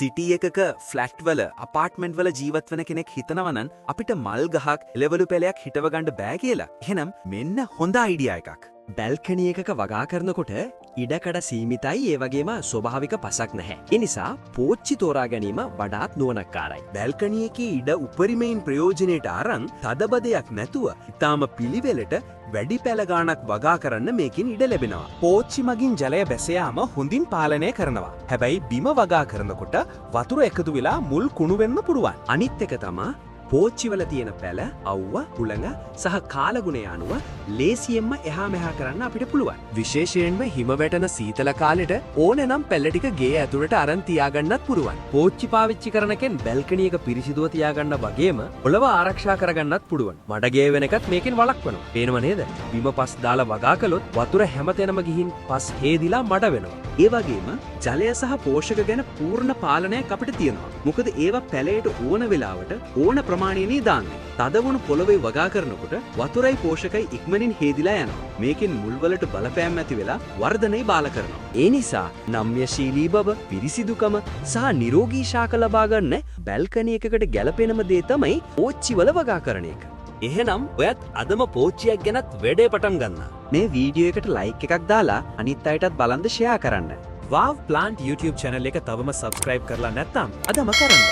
සිටි එකක ෆ්ලැට් වල අපාර්ට්මන්ට් වල ජීවත් වෙන කෙනෙක් හිතනවා නම් අපිට මල් ගහක් එළවලු පැලයක් හිටව ගන්න බෑ කියලා. එහෙනම් මෙන්න හොඳ අයිඩියා එකක්. බැල්කනි එකක වගා කරනකොට ඉඩකඩ සීමිතයි, ඒ වගේම ස්වභාවික පසක් නැහැ. ඒ නිසා පෝච්චි තෝරා ගැනීම වඩාත් නුවණක්කාරයි. බැල්කනි එකේ ඉඩ උපරිමයෙන් ප්‍රයෝජනෙට අරන් තදබදයක් නැතුව ඉතාම පිළිවෙලට වැඩි පැල ගාණක් වගා කරන්න මේකෙන් ඉඩ ලැබෙනවා. පෝච්චි මගින් ජලය බැස යාම හොඳින් පාලනය කරනවා. හැබැයි බිම වගා කරනකොට වතුර එකතු වෙලා මුල් කුණු වෙන්න පුළුවන්. අනිත් එක තමා පෝච්චිවල තියෙන පැල අවුව, හුළඟ සහ කාලගුණය අනුව ලේසියෙන්ම එහා මෙහා කරන්න අපිට පුළුවන්. විශේෂයෙන්ම හිම වැටෙන සීතල කාලෙට ඕනේ නම් පැල ටික ගේ ඇතුළට අරන් තියාගන්නත් පුළුවන්. පෝච්චි පාවිච්චි කරන එකෙන් බැල්කනි එක පිරිසිදුව තියාගන්න වගේම පොළව ආරක්ෂා කරගන්නත් පුළුවන්. මඩ ගේ වෙන එකත් මේකෙන් වළක්වනවා. පේනව නේද? බිම පස් දාලා වගා කළොත් වතුර හැමතැනම ගිහින් පස් හේදිලා මඩ වෙනවා. ඒ වගේම ජලය සහ පෝෂක ගැන පූර්ණ පාලනයක් අපිට තියෙනවා. මොකද ඒවා පැලයට ඕන වෙලාවට ඕන ප්‍රමාණයනේ දාන්නේ. තදවුණු පොළවේ වගා කරනකොට වතුරයි පෝෂකයි ඉක්මනින් හේදිලා යනවා. මේකෙන් මුල් වලට බලපෑම් ඇති වෙලා වර්ධනය බාල කරනවා. ඒ නිසා නම්‍යශීලී බව, පිරිසිදුකම සහ නිරෝගී ශාක ලබා ගන්න බැල්කනි එකකට ගැලපෙනම දේ තමයි පෝච්චිවල වගා කරන එක. එහෙනම් ඔයත් අදම පෝච්චියක් ගැනත් වැඩේ පටන් ගන්න. මේ වීඩියෝ එකට ලයික් එකක් දාලා අනිත් අයටත් බලන්න ෂෙයා කරන්න. Wow Plant YouTube channel එක තවම subscribe කරලා නැත්නම් අදම කරන්න.